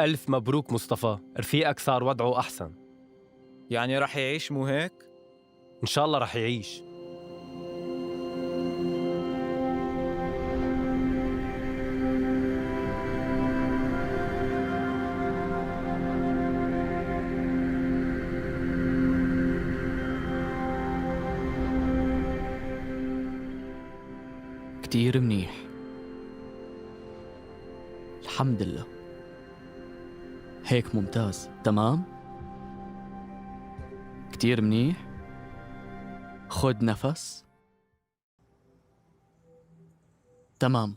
ألف مبروك مصطفى، رفيقك صار وضعه أحسن. يعني رح يعيش مو هيك؟ إن شاء الله رح يعيش. كتير منيح، الحمد لله، هيك ممتاز. تمام، كتير منيح. خد نفس. تمام،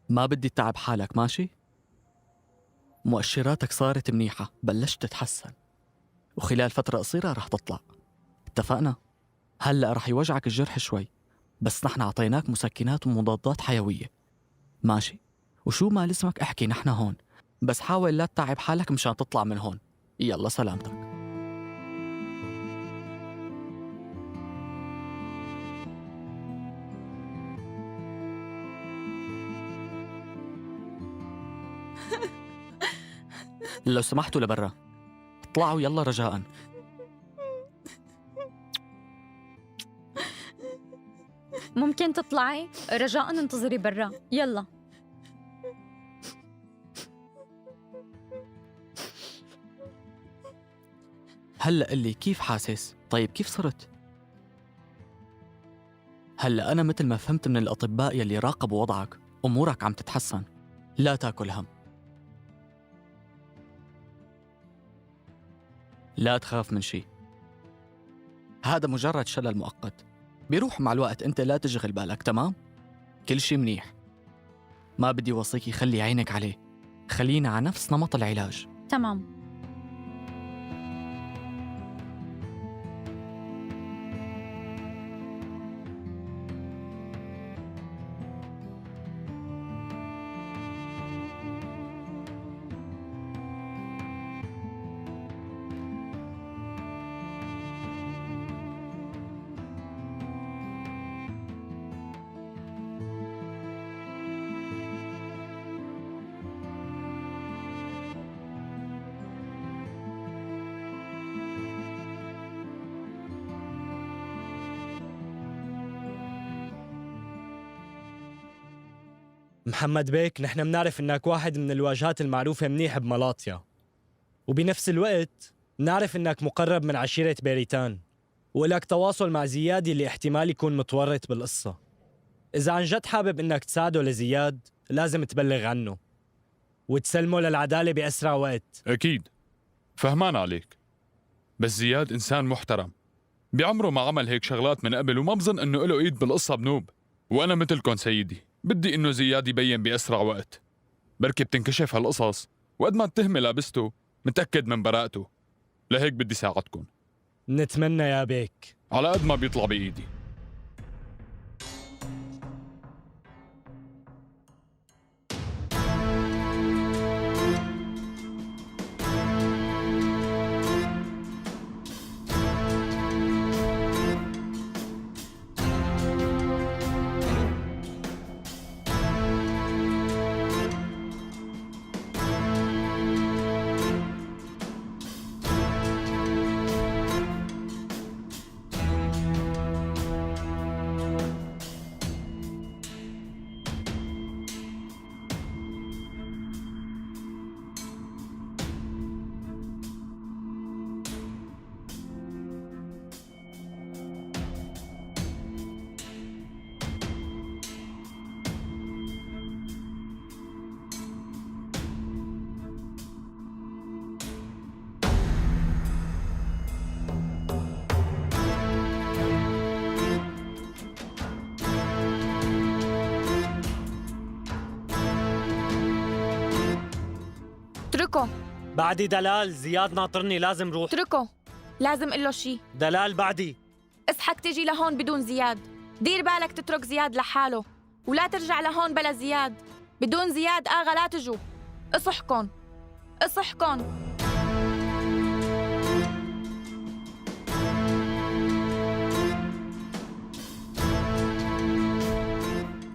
ما بدي تتعب حالك، ماشي؟ مؤشراتك صارت منيحة، بلشت تتحسن، وخلال فترة قصيرة رح تطلع. اتفقنا؟ هلأ رح يوجعك الجرح شوي، بس نحن عطيناك مسكنات ومضادات حيوية، ماشي؟ وشو ما لزمك احكي، نحن هون، بس حاول لا تتعب حالك مشان تطلع من هون. يلا سلامتك. لو سمحتوا لبرا اطلعوا، يلا رجاء. ممكن تطلعي؟ رجاء انتظري برا، يلا. هلأ قلي كيف حاسس؟ طيب كيف صرت؟ هلأ أنا مثل ما فهمت من الأطباء يلي راقبوا وضعك، أمورك عم تتحسن، لا تاكل هم، لا تخاف من شي، هذا مجرد شلل مؤقت بيروح مع الوقت، أنت لا تشغل بالك، تمام؟ كل شي منيح. ما بدي وصيكي، خلي عينك عليه، خلينا على نفس نمط العلاج. تمام. محمد بيك، نحن منعرف انك واحد من الواجهات المعروفة منيح بملاطيا، وبنفس الوقت منعرف انك مقرب من عشيرة بيريتان، ولك تواصل مع زياد اللي احتمال يكون متورط بالقصة. إذا عن جد حابب انك تساعده لزياد، لازم تبلغ عنه وتسلمه للعدالة بأسرع وقت. أكيد فهمان عليك، بس زياد إنسان محترم، بعمره ما عمل هيك شغلات من قبل، وما بظن إنه له إيد بالقصة بنوب. وأنا مثلكم سيدي، بدي إنه زياد يبين بأسرع وقت، بركي بتنكشف هالقصص، وقد ما التهمة لابسته متأكد من براءته، لهيك بدي ساعدكم. نتمنى يا بيك، على قد ما بيطلع بإيدي. اتركه. بعدي دلال، زياد ناطرني، لازم روح. اتركه، لازم قل له شي. دلال بعدي. اصحك تجي لهون بدون زياد، دير بالك تترك زياد لحاله، ولا ترجع لهون بلا زياد. بدون زياد آغا لا تجوا. اصحكن اصحكن.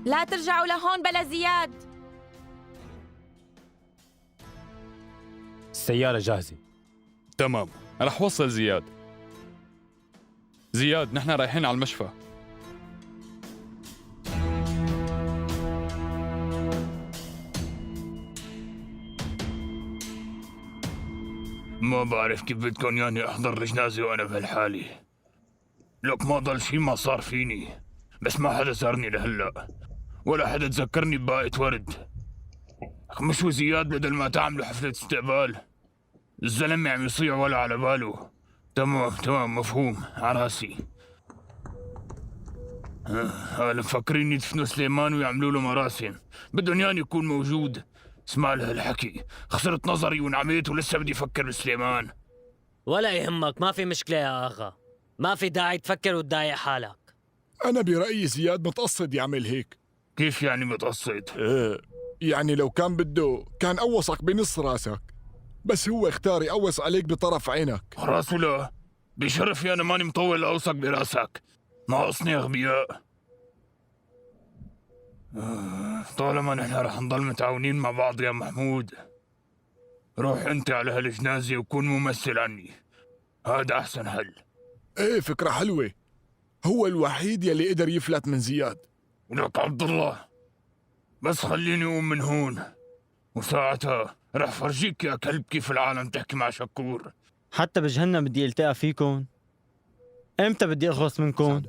لا ترجعوا لهون بلا زياد. السيارة جاهزة. تمام، رح وصل زياد. زياد، نحن رايحين على المشفى. ما بعرف كيف بدكم ياني احضر الجنازة وانا بهالحالة. لك ما ضل شي ما صار فيني، بس ما حدا زارني لهلا، ولا حدا تذكرني بباقة ورد. مشوا زياد بدل ما تعملوا حفلة استقبال. الزلمة عم يصيع ولا على باله. تمام تمام، مفهوم، على راسي. هلا مفكرين يدفنوا سليمان ويعملوا له مراسم، بدهم ياني يكون موجود. اسمع لهالحكي، خسرت نظري وانعميت ولسه بدي افكر بسليمان. ولا يهمك، ما في مشكلة يا آغا، ما في داعي تفكر وتضايق حالك. أنا برأيي زياد متقصد يعمل هيك. كيف يعني متقصد؟ إيه، يعني لو كان بده كان قوصك بنص راسك، بس هو اختار يقوص عليك بطرف عينك. راسه لا، بشرفي أنا ماني مطول لأوصك براسك، ناقصني أغبياء. طالما نحن رح نضل متعاونين مع بعض يا محمود، روح أنت على هالجنازة وكون ممثل عني، هذا أحسن حل. إيه فكرة حلوة، هو الوحيد يلي قدر يفلت من زياد. ولك عبد الله، بس خليني أقوم من هون وساعتها رح فرجيك يا كلب كيف العالم تحكي مع شكور. حتى بجهنم بدي التقى فيكم. امتى بدي اخلص منكم؟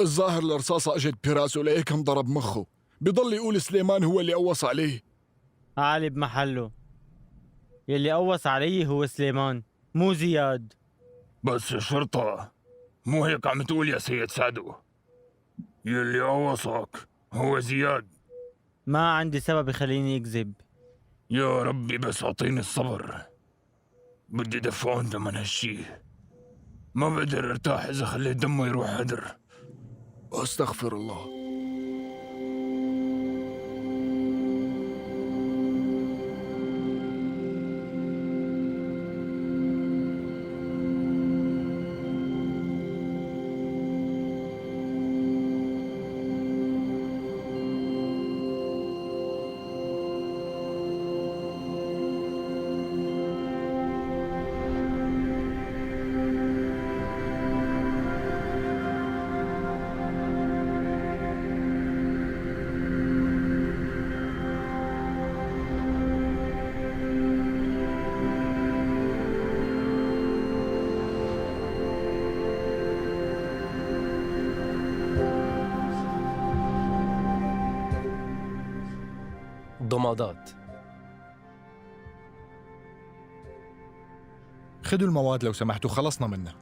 الظاهر الرصاصة اجت براسه لهيك انضرب مخه، بضل يقول سليمان هو اللي قوص عليه. علي بمحله، يلي قوص علي هو سليمان مو زياد. بس الشرطة مو هيك عم تقول يا سيد سعدو، يلي قوصك هو زياد. ما عندي سبب يخليني اكذب. يا ربي بس اعطيني الصبر، بدي دفعون ثمن هالشي، ما بقدر ارتاح اذا خليت دمه يروح هدر. استغفر الله. ضمادات. خدوا المواد لو سمحتوا، خلصنا منها.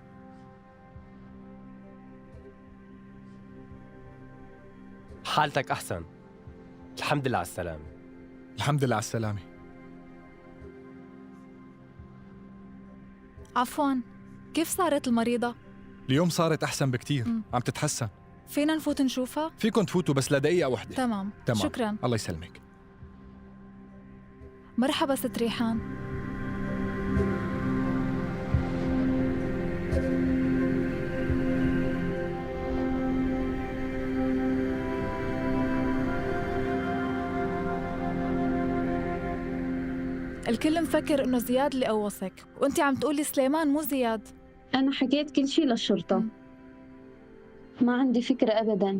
حالتك أحسن، الحمد لله على السلامة. الحمد لله على السلامة. عفواً، كيف صارت المريضة؟ اليوم صارت أحسن بكتير، عم تتحسن. فينا نفوت نشوفها؟ فيكن تفوتوا بس لدقيقة واحدة. تمام. تمام، شكراً. الله يسلمك. مرحبا ست ريحان. الكل مفكر إنه زياد اللي قوصك، وأنت عم تقولي سليمان مو زياد. أنا حكيت كل شي للشرطة، ما عندي فكرة أبداً،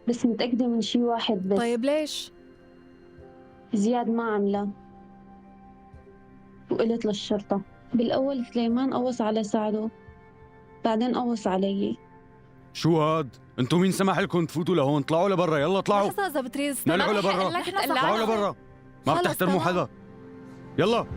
بس متأكدة من شي واحد بس. طيب ليش؟ زياد ما عمله، وقلت للشرطة. بالأول سليمان قوص على سعده، بعدين قوص علي. شو هاد؟ انتو مين سمح لكم تفوتوا لهون؟ طلعوا لبرا، يلا طلعوا. لحظة إذا بتريد، نلعوا لبرا، طلعوا لبرا، ما بتحترموا حدا. يلا.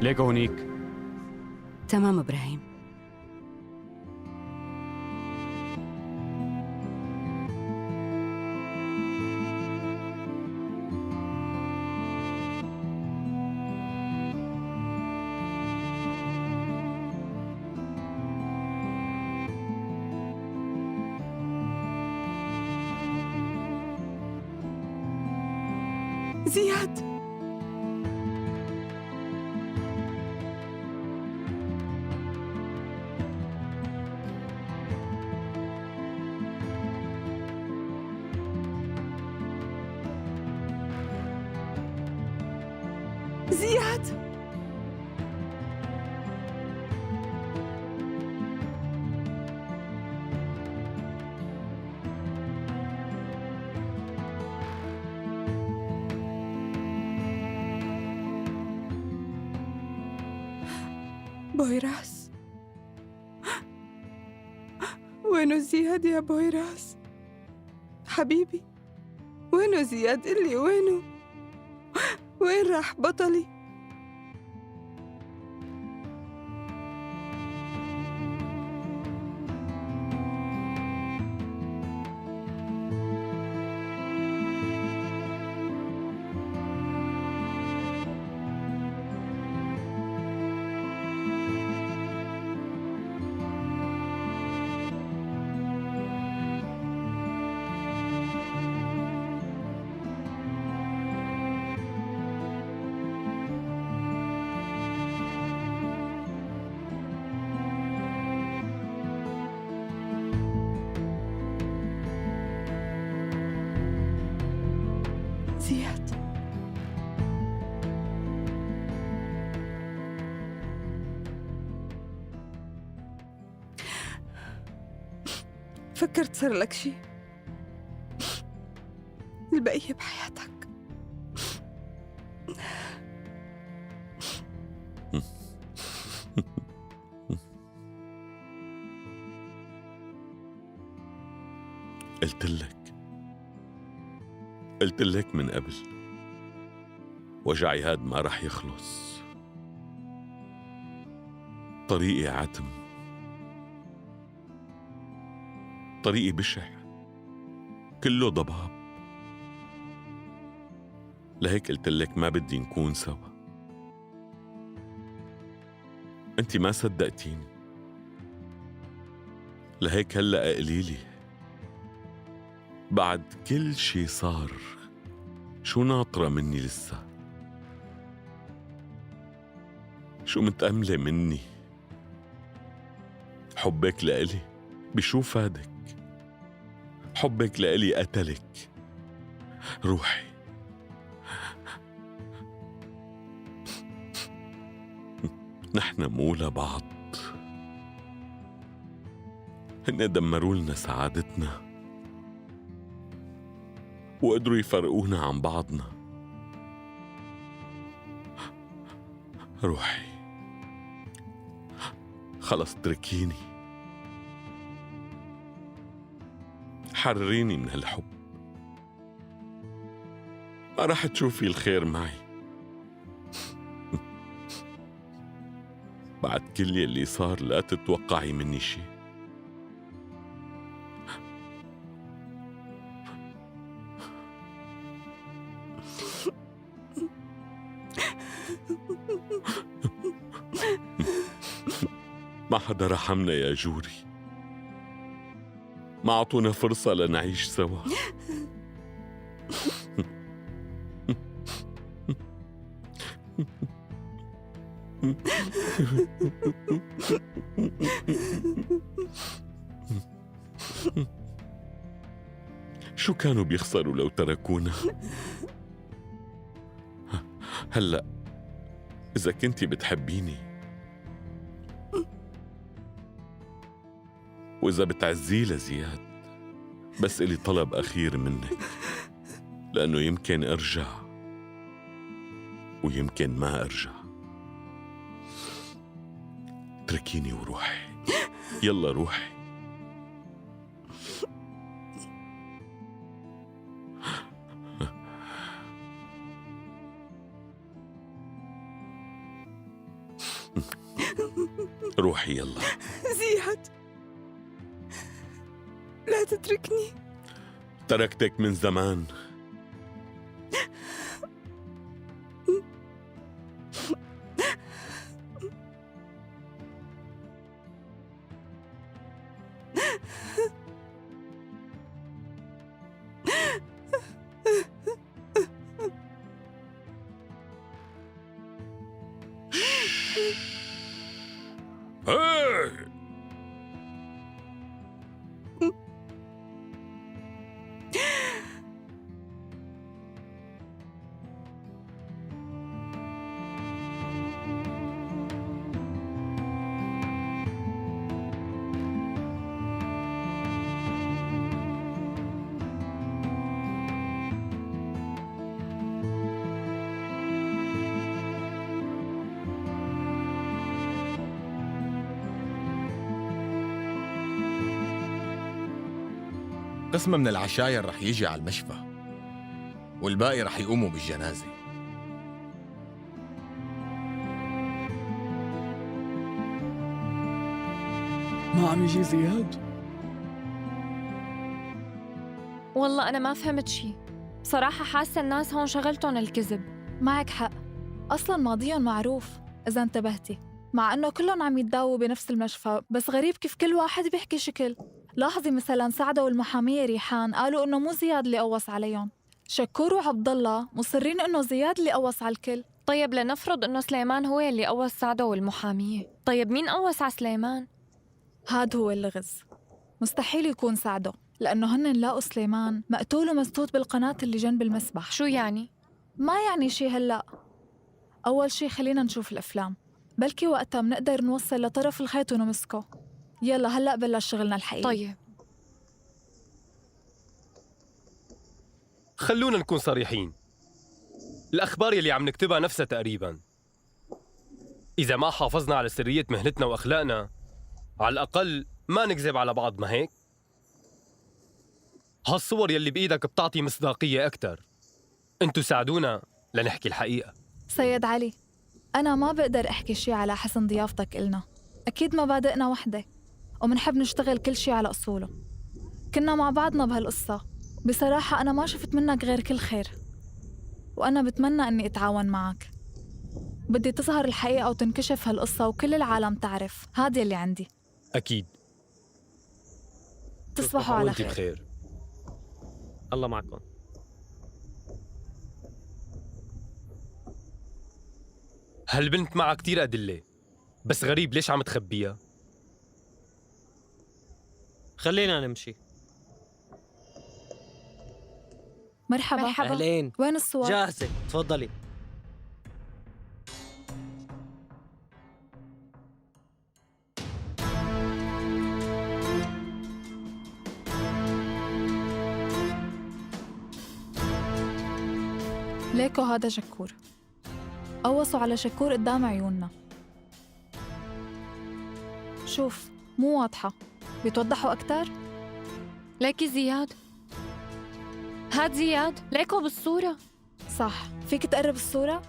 ليكو هونيك. تمام إبراهيم. زياد، زياد، بويراس، وينو زياد يا بويراس؟ حبيبي وينو زياد؟ قلي وينو؟ وين راح بطلي؟ زياد، فكرت صار لك شي. البقية بحياتك. قلت لك، قلت لك من قبل، وجعي هاد ما رح يخلص. طريقي عتم، طريقي بشع، كله ضباب. لهيك قلت لك ما بدي نكون سوا. انت ما صدقتيني، لهيك هلأ قوليلي بعد كل شي صار شو ناطرة مني لسه؟ شو متأملة مني؟ حبك لإلي بشو فادك؟ حبك لإلي قتلك. روحي، نحن مو لبعض. هن دمروا لنا سعادتنا وقدروا يفرقونا عن بعضنا. روحي خلص، اتركيني، حرريني من هالحب. ما رح تشوفي الخير معي بعد كل يلي صار. لا تتوقعي مني شي. ما حدا رحمنا يا جوري، ما عطونا فرصة لنعيش سوا. شو كانوا بيخسروا لو تركونا؟ هلأ إذا كنتي بتحبيني وإذا بتعزيه لزياد، بس إلي طلب أخير منك، لأنه يمكن أرجع ويمكن ما أرجع. اتركيني وروحي، يلا روحي. روحي يلا. زياد لا تتركني. تركتك من زمان. هاي! قسم من العشاير رح يجي على المشفى والباقي رح يقوموا بالجنازة. ما عم يجي زياد؟ والله أنا ما فهمت شي بصراحة، حاسة الناس هون شغلتهم الكذب. معك حق، أصلا ماضيهم معروف إذا انتبهتي، مع إنه كلهم عم يتداووا بنفس المشفى، بس غريب كيف كل واحد بيحكي شكل. لاحظي مثلا سعدة والمحامية ريحان قالوا إنه مو زياد اللي قوص عليهم، شكور وعبد الله مصرين إنه زياد اللي قوص على الكل. طيب لنفرض إنه سليمان هو اللي قوص سعدة والمحامية، طيب مين قوص على سليمان؟ هاد هو اللغز، مستحيل يكون سعده لأنه هن لاقوا سليمان مقتول ومسدود بالقناة اللي جنب المسبح. شو يعني؟ ما يعني شي هلأ. أول شي خلينا نشوف الأفلام، بلكي وقتها منقدر نوصل لطرف الخيط ونمسكه. يلا هلأ بلش شغلنا الحقيقي. طيب خلونا نكون صريحين، الأخبار يلي عم نكتبها نفسها تقريباً. إذا ما حافظنا على سرية مهنتنا وأخلاقنا، على الأقل ما نكذب على بعض، ما هيك؟ هالصور يلي بإيدك بتعطي مصداقية أكثر. انتو ساعدونا لنحكي الحقيقة. سيد علي، أنا ما بقدر أحكي شي على حسن ضيافتك إلنا، أكيد مبادئنا وحدة ومنحب نشتغل كل شي على أصوله. كنا مع بعضنا بهالقصة، بصراحة أنا ما شفت منك غير كل خير، وأنا بتمنى أني أتعاون معك. بدي تظهر الحقيقة وتنكشف هالقصة وكل العالم تعرف. هذا اللي عندي. أكيد. تصبحوا على وانت خير. بخير. الله معكم. هالبنت معها كتير أدلة، بس غريب ليش عم تخبيها؟ خلينا نمشي. مرحبا. مرحبا. أهلين. وين الصور؟ جاهزة، تفضلي. ليكو هذا شكور، قوصوا على شكور قدام عيوننا. شوف مو واضحة، بيتوضحوا أكتر؟ ليكي زياد، هاد زياد ليكو بالصورة. صح، فيك تقرب الصورة؟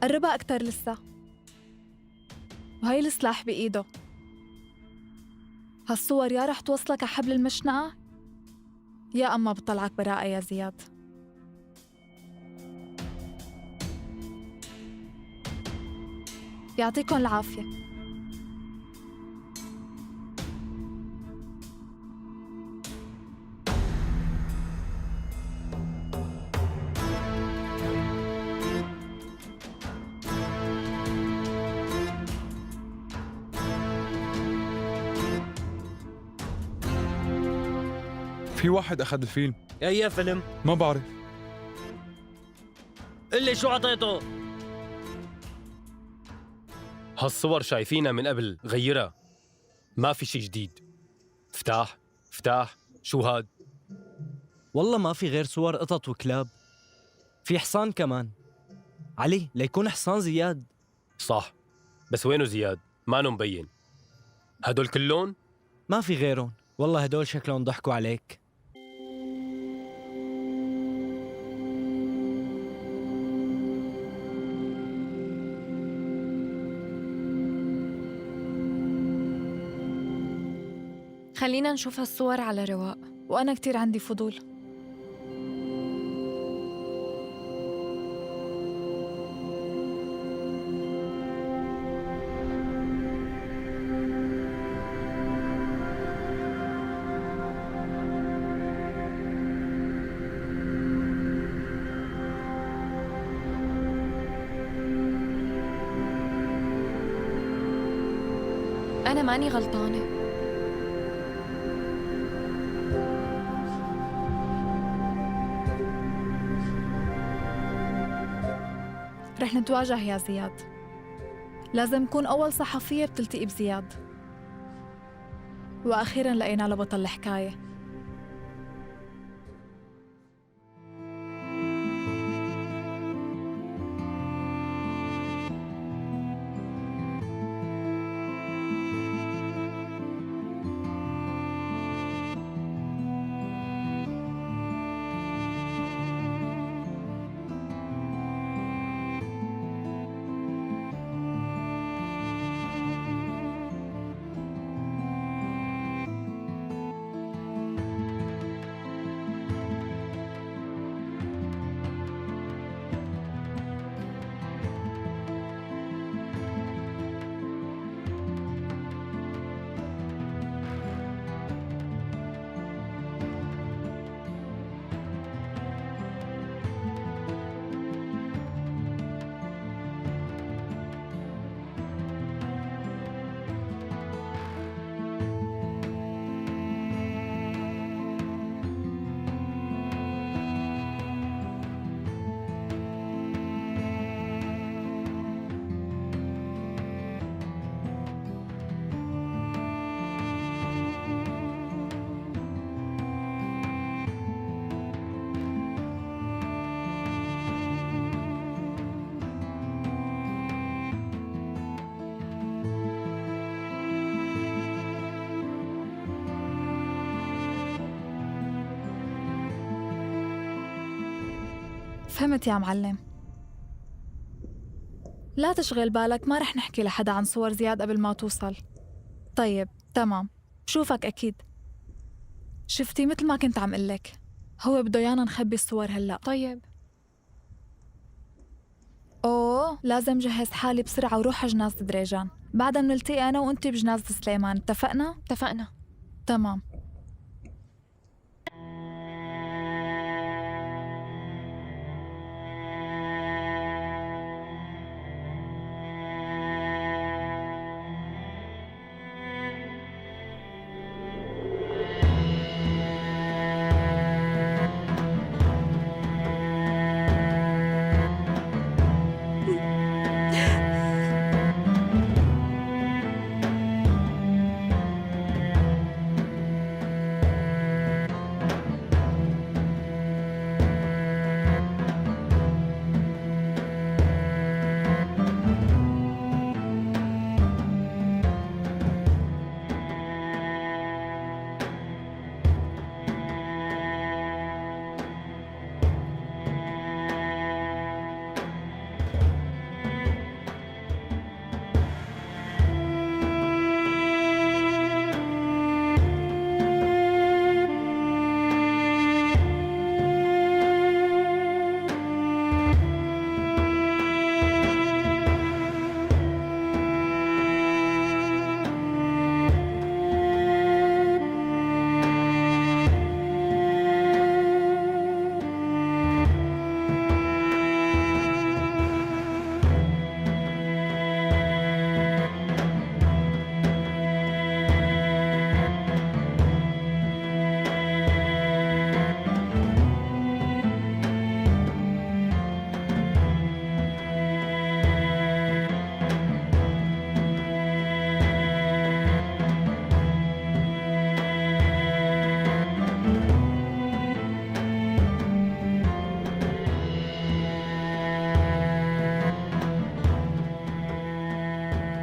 قربها أكتر لسه. وهي السلاح بإيده. هالصور يا رح توصلك على حبل المشنقة يا أما بطلعك براءة يا زياد. يعطيكم العافية. في واحد أخذ الفيلم. أي فيلم؟ ما بعرف. اللي شو عطيته؟ هالصور شايفينها من قبل، غيرها، ما في شي جديد. افتح افتح، شو هاد؟ والله ما في غير صور قطط وكلاب، في حصان كمان. علي ليكون حصان زياد. صح، بس وينه زياد؟ ما مبين. هدول كلهم؟ ما في غيرهم. والله هدول شكلهم ضحكوا عليك. خلينا نشوف هالصور على رواق. وأنا كتير عندي فضول. أنا ماني غلطانة. رح نتواجه يا زياد. لازم كون أول صحفية بتلتقي بزياد. وأخيراً لقينا له بطل الحكاية. فهمت يا معلم. لا تشغل بالك، ما رح نحكي لحدا عن صور زياد قبل ما توصل. طيب تمام، بشوفك أكيد. شفتي مثل ما كنت عم قلك، هو بده يانا نخبي الصور هلأ. طيب. أوه لازم جهز حالي بسرعة وروح على جنازة دريجان، بعدها بنلتقي أنا وأنتي بجنازة سليمان، اتفقنا؟ اتفقنا. تمام.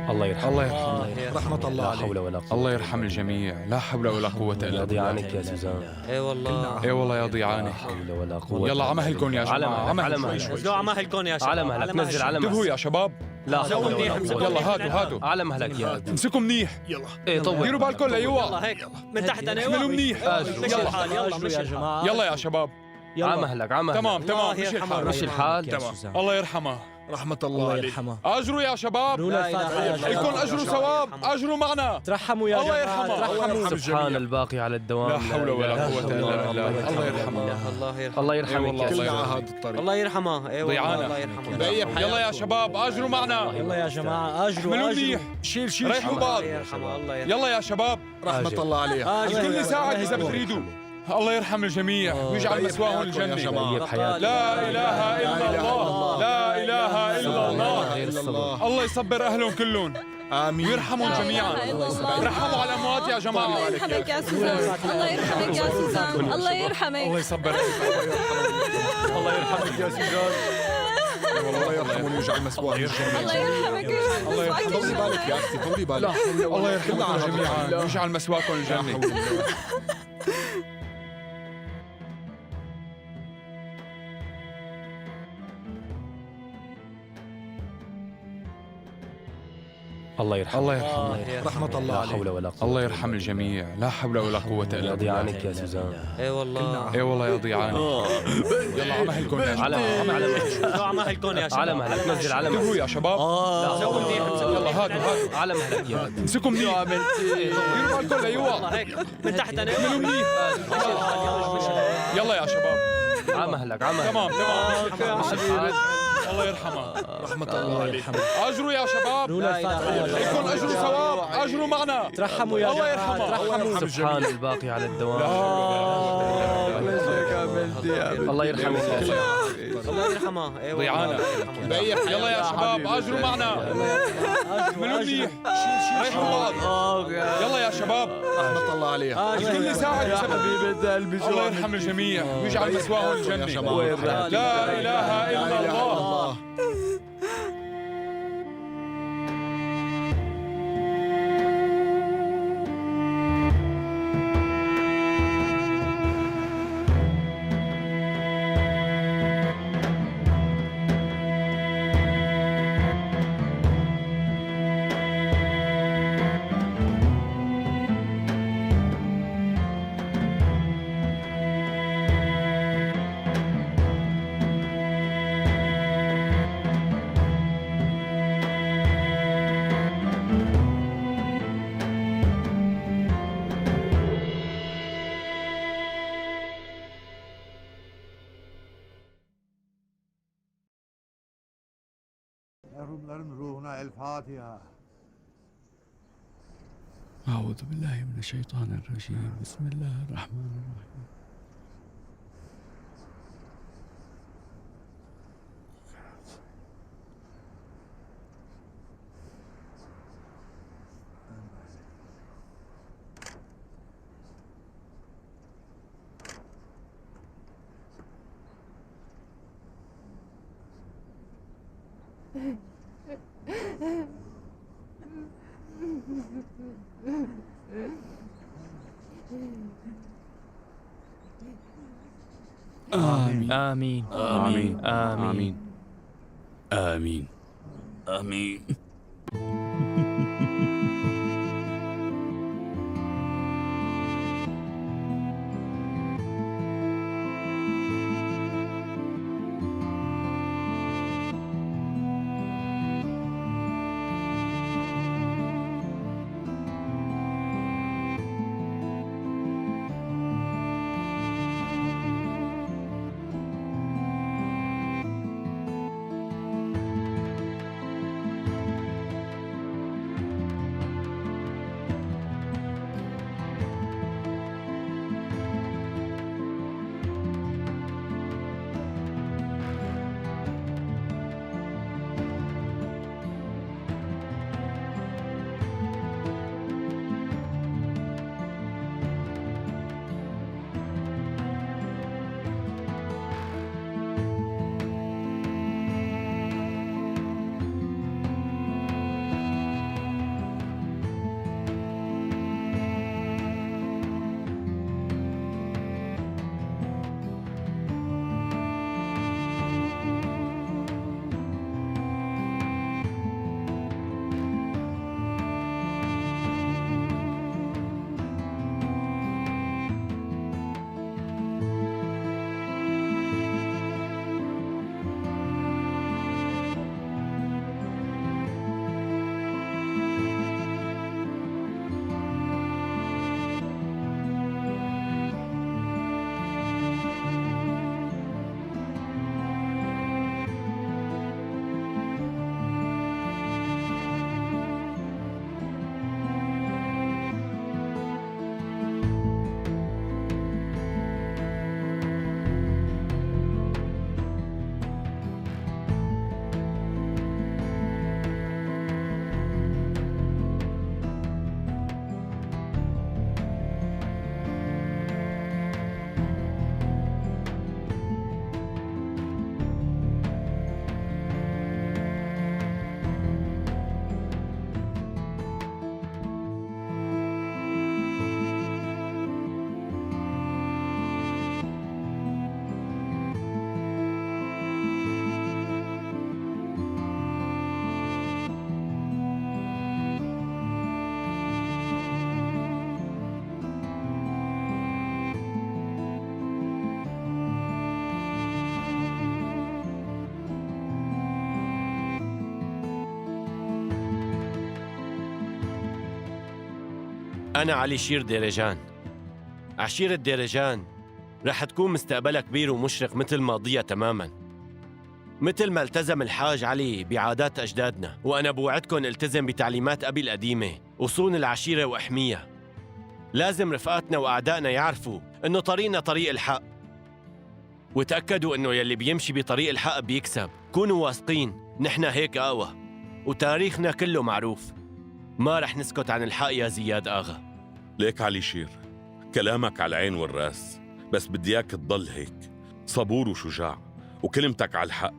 الله يرحمه. الله يرحمه. رحمة الله لا عليه. حول ولا قوة. الله يرحم الجميع، لا حول ولا قوة إلا يا بالله. ضيعانك يا سوزان. اي والله. اي والله يا ضيعانك. لا حول ولا قوة. يلا على مهلكم يا على جماعة، مهلك، على على مهلكم. مهلك. شوي شوي. نزلوا على مهلكم يا شباب. على مهلك، نزل على مهلك. انتبهوا يا شباب. لا حول ولا قوة. يلا هاتوا هاتوا. على مهلك يا امسكوا منيح. يلا. ايه طول. ديروا بالكم ليوقع. يلا هيك من تحت انا. احملوا منيح. مشي الحال، يلا مشي يا الحال. جماعة. يلا يا شباب. على مهلك، على مهلك. تمام تمام، مشي الحال. مشي الحال. تمام. الله يرحمها. رحمة الله الله عليه. يرحمها. اجروا يا شباب. رولا الفاتحة يا جماعة. لكم اجر وثواب، اجروا معنا. ترحموا يا الله جماعة. يرحمها. ترحموا. الله يرحم سبحان الجميع. الباقي على الدوام. لا حول ولا قوة إلا بالله. الله يرحمها. الله يرحمها. الله يرحمك يا كلنا سيدي. على هذا الطريق. الله يرحمها. اي والله ضيعانا. الله يرحمها. بقية بحياتكم. يلا يا شباب اجروا معنا. يلا يا جماعة، اجروا احملوا اجروا. منيح. شيل شيل. ريحوا الله بعض. يرحمها، الله يرحمها. يلا يا شباب. رحمة الله عليها. الكل يساعد إذا بتريدوا. الله يرحم الجميع ويجعل طيب مثواهم حياتكم يا الجنة. جماعة. طيب حياتك. لا إله إلا الله. لا إله إلا الله. غير الصبر. الله يصبر أهلهم كلهم آمين. ويرحمهم جميعا. رحموا على الأموات يا جماعة. الله يرحمك يا سوزان، الله يرحمك يا سوزان، الله يرحمك. الله يصبر. الله يرحمك يا سوزان. الله يرحمهم ويجعل مثواهم الجنة. الله يرحمك. الله يرحمك. طولي بالك يا أختي، طولي بالك. الله يرحمكم جميعا ويجعل مثواكم الجنة. الله يرحمه. الله يرحمه. رحمة الله لا عليه. حول ولا قوة. الله يرحم الجميع. لا حول ولا قوة إلا يا بالله. ضيعانك يا سوزان. اي والله. اي والله يا ضيعاني. يلا على مهلكم يا على شباب. على مهلك. شو على مهلكم يا شباب. على مهلك، نزل على انتبهوا مهلك. يا شباب. يلا هاتوا هاتوا. على مهلك يا امسكوا منيح. ديروا بالكم ليوقع. يلا هيك من تحت انا. احملوا منيح. مشي الحال، يلا مشي الحال. يلا يا شباب. على مهلك، على مهلك. تمام تمام. مشي الحال. الله يرحمها. رحمة الله عليه. اجروا يا شباب. رولا الفاتحة يا جماعة. لكم اجر وثواب، اجروا معنا. ترحموا يا الله جماعة. يرحمها. ترحموا. سبحان الباقي على الدوام. ليش هيك عملتي يا بنتي؟ الله يرحمك يا سيدي. الله يرحمها. اي والله ضيعانا. الله يرحمها. بقية بحياتكم. يلا يا شباب اجروا معنا. احملوا منيح. ريحوا بعض. يلا يا شباب. رحمة الله عليها. الكل يساعد يا إذا حبيبة قلبي شو الله عملتي؟ يرحم الجميع ويجعل مثواهم يا الجنة. جماعة. لا إله إلا الله. Merhumların ruhuna el Fatiha. أعوذ بالله من الشيطان الرجيم. بسم الله الرحمن الرحيم. آمين. آمين. آمين. آمين. آمين. آمين. أنا علي شير ديريجان. عشيرة ديريجان رح تكون مستقبلها كبير ومشرق مثل ماضيها تماماً، مثل ما التزم الحاج علي بعادات أجدادنا، وأنا بوعدكم التزم بتعليمات أبي القديمة وصون العشيرة وأحميها. لازم رفقاتنا وأعدائنا يعرفوا إنه طريقنا طريق الحق، وتأكدوا إنه يلي بيمشي بطريق الحق بيكسب. كونوا واثقين، نحن هيك أقوى وتاريخنا كله معروف. ما رح نسكت عن الحق يا زياد آغا. ليك علي شير، كلامك على العين والراس، بس بدي إياك تضل هيك صبور وشجاع وكلمتك على الحق.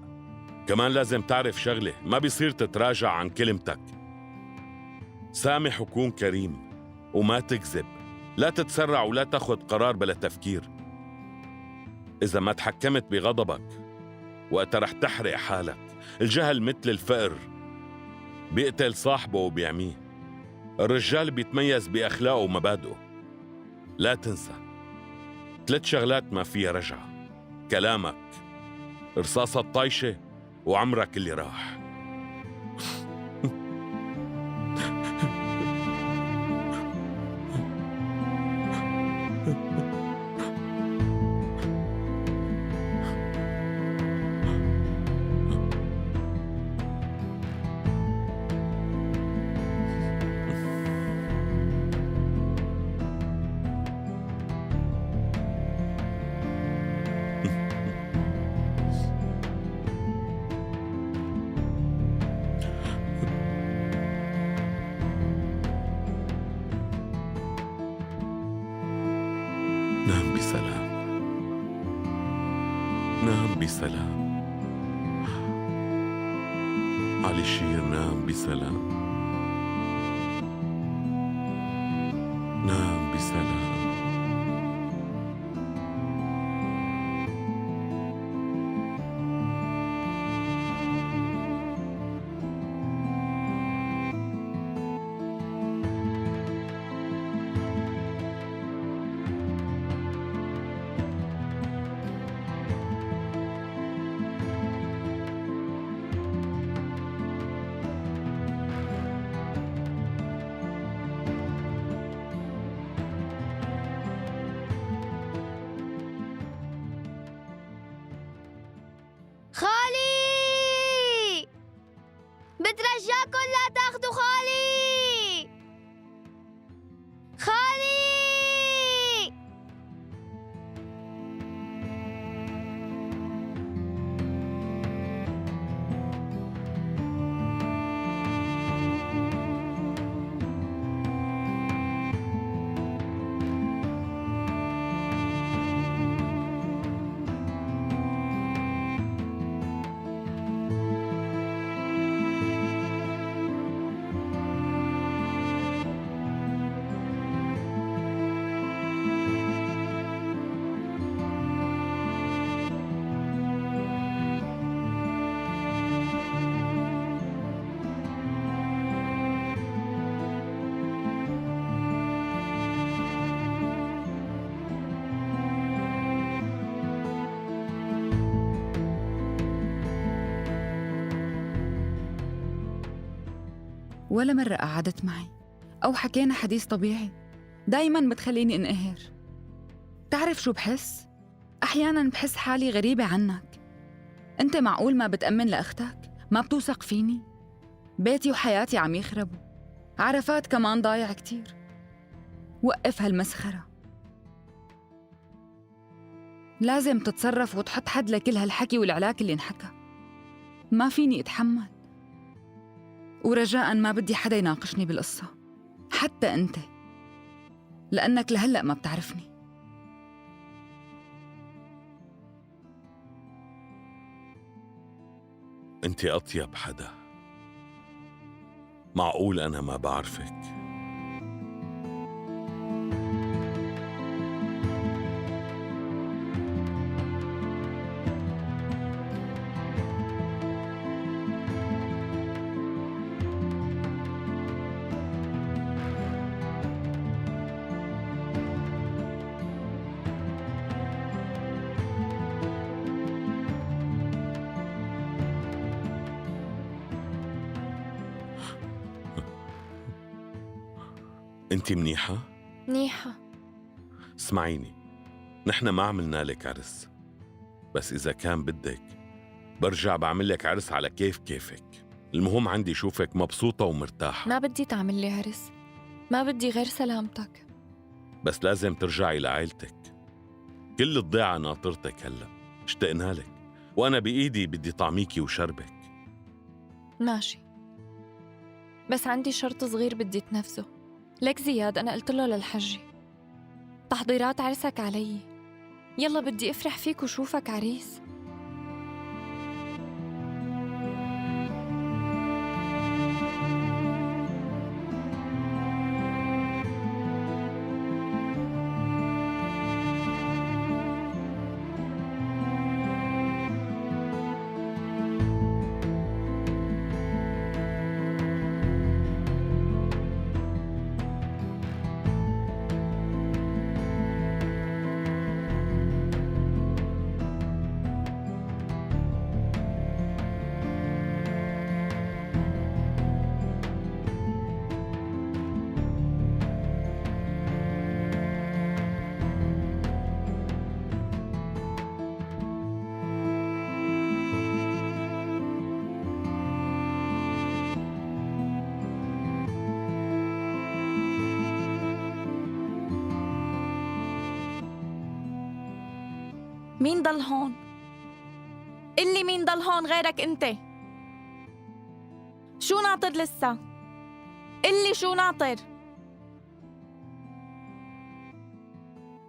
كمان لازم تعرف شغلة، ما بيصير تتراجع عن كلمتك. سامح وكون كريم وما تكذب، لا تتسرع ولا تاخد قرار بلا تفكير. إذا ما تحكمت بغضبك وقتها رح تحرق حالك. الجهل مثل الفقر، بيقتل صاحبه وبيعميه. الرجال بيتميز بأخلاقه ومبادئه. لا تنسى 3 شغلات ما فيها رجعة: كلامك، رصاصة الطايشة، وعمرك اللي راح. نام بسلام، نام بسلام علي شير، نام بسلام، نام بسلام. خالي، بترجاكن لا تاخدوا خالي. خالي، ولا مرة قعدت معي أو حكينا حديث طبيعي. دايماً بتخليني انقهر. تعرف شو بحس؟ أحياناً بحس حالي غريبة عنك. أنت معقول ما بتأمن لأختك؟ ما بتوثق فيني؟ بيتي وحياتي عم يخربوا، عرفات كمان ضايع كتير. وقف هالمسخرة، لازم تتصرف وتحط حد لكل هالحكي والعلاك اللي انحكى. ما فيني أتحمل، ورجاءً ما بدي حدا يناقشني بالقصة، حتى أنت، لأنك لهلأ ما بتعرفني. أنت أطيب حدا، معقول أنا ما بعرفك؟ أنت منيحة؟ منيحة. اسمعيني، نحن ما عملنا لك عرس، بس إذا كان بدك برجع بعمل لك عرس على كيف كيفك. المهم عندي شوفك مبسوطة ومرتاحة. ما بدي تعمل لي عرس، ما بدي غير سلامتك. بس لازم ترجعي لعائلتك، كل الضيعة ناطرتك هلأ، اشتقنا لك، وأنا بإيدي بدي طعميكي وشربك. ماشي، بس عندي شرط صغير بدي تنفذه. لك زياد، أنا قلت له للحجي تحضيرات عرسك علي، يلا بدي أفرح فيك وشوفك عريس. مين ضل هون؟ قلي مين ضل هون غيرك انت؟ شو ناطر لسه؟ قلي شو ناطر؟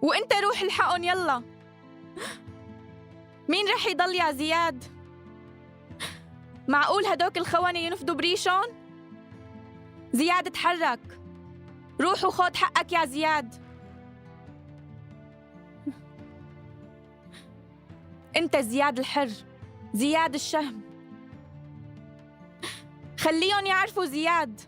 وانت روح الحقن يلا. مين رح يضل يا زياد؟ معقول هدوك الخونة ينفدوا بريشون؟ زياد تحرك، روح وخد حقك يا زياد. انت زياد الحر، زياد الشهم، خليهم يعرفوا زياد.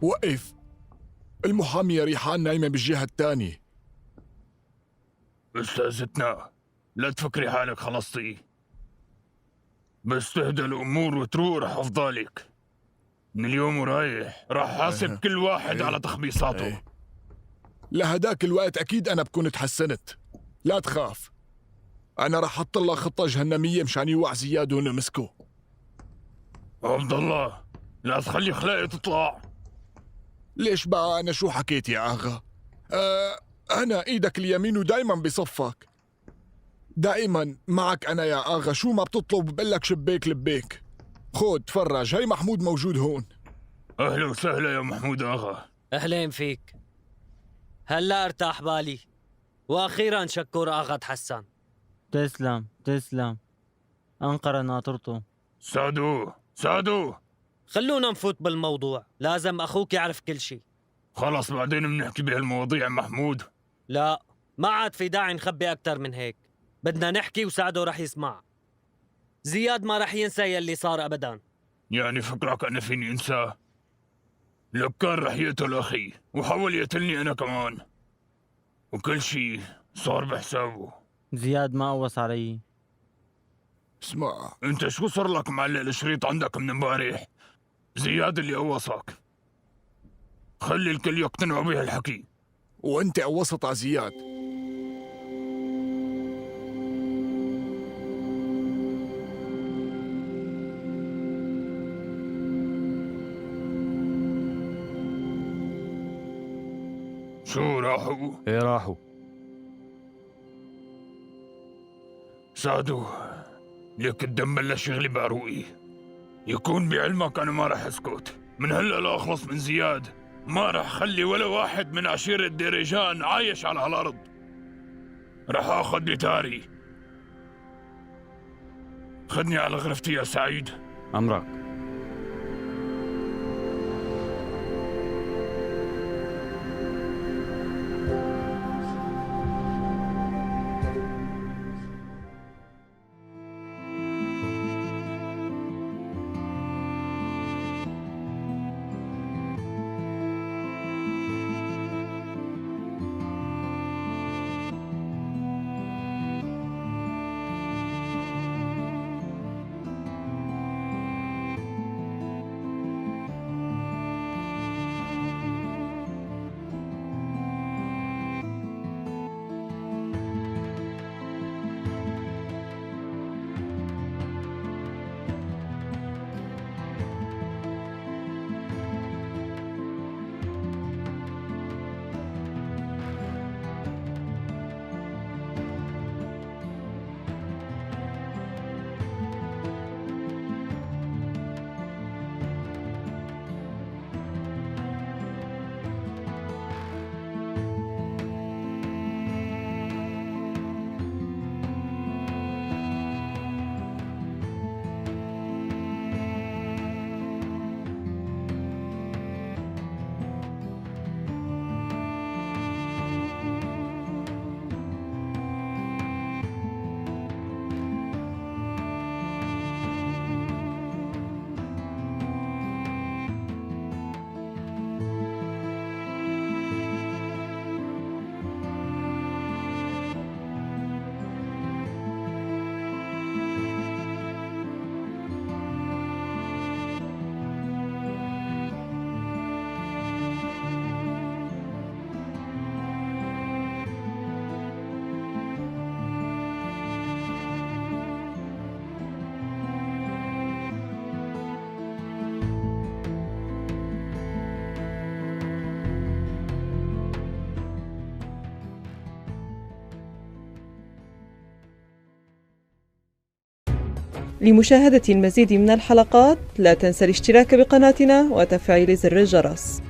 وقف، المحامية ريحان نايمة بالجهة الثانية. أستاذتنا لا تفكري حالك خلصتي، بس تهدى الأمور وتروق رح أفضلك. من اليوم ورايح رح حاسب كل واحد على تخبيصاته. لهداك الوقت أكيد أنا بكون تحسنت، لا تخاف. أنا رح أحط لها خطة جهنمية مشان يوع زياد ونمسكه. عبد الله لا تخلي خلاقي تطلع. ليش بقى أنا شو حكيت يا آغا؟ أنا إيدك اليمين ودايما بصفك، دائما معك أنا يا آغا، شو ما بتطلب بقلك شبيك لبيك. خود تفرج، هي محمود موجود هون. أهلا وسهلا يا محمود آغا. أهلين فيك. هلا ارتاح بالي، وأخيرا شكور آغا تحسن. تسلم تسلم، أنقرة ناطرته. سعدو سعدو، خلونا نفوت بالموضوع، لازم أخوك يعرف كل شيء. خلص بعدين بنحكي بهالمواضيع محمود. لا ما عاد في داعي نخبي أكثر من هيك، بدنا نحكي وسعدو رح يسمع. زياد ما رح ينسى يلي صار أبداً. يعني فكرك أنا فيني أنساه؟ لك كان رح يقتل أخي وحاول يقتلني أنا كمان، وكل شيء صار بحسابه. زياد ما قوص علي. اسمع، أنت شو صار لك معلق الشريط عندك من امبارح؟ زياد اللي قوصك، خلي الكل يقتنعوا بهالحكي. وأنت قوصت على زياد. شو راحوا؟ ايه راحوا. سعدو لك الدم بلش يغلي بعروقي. يكون بعلمك أنا ما رح أسكت، من هلأ لأخلص من زياد ما رح خلي ولا واحد من عشيرة ديريجان عايش على هالأرض. رح آخذ بتاري. خدني على غرفتي يا سعيد. أمرك. لمشاهدة المزيد من الحلقات لا تنسى الاشتراك بقناتنا وتفعيل زر الجرس.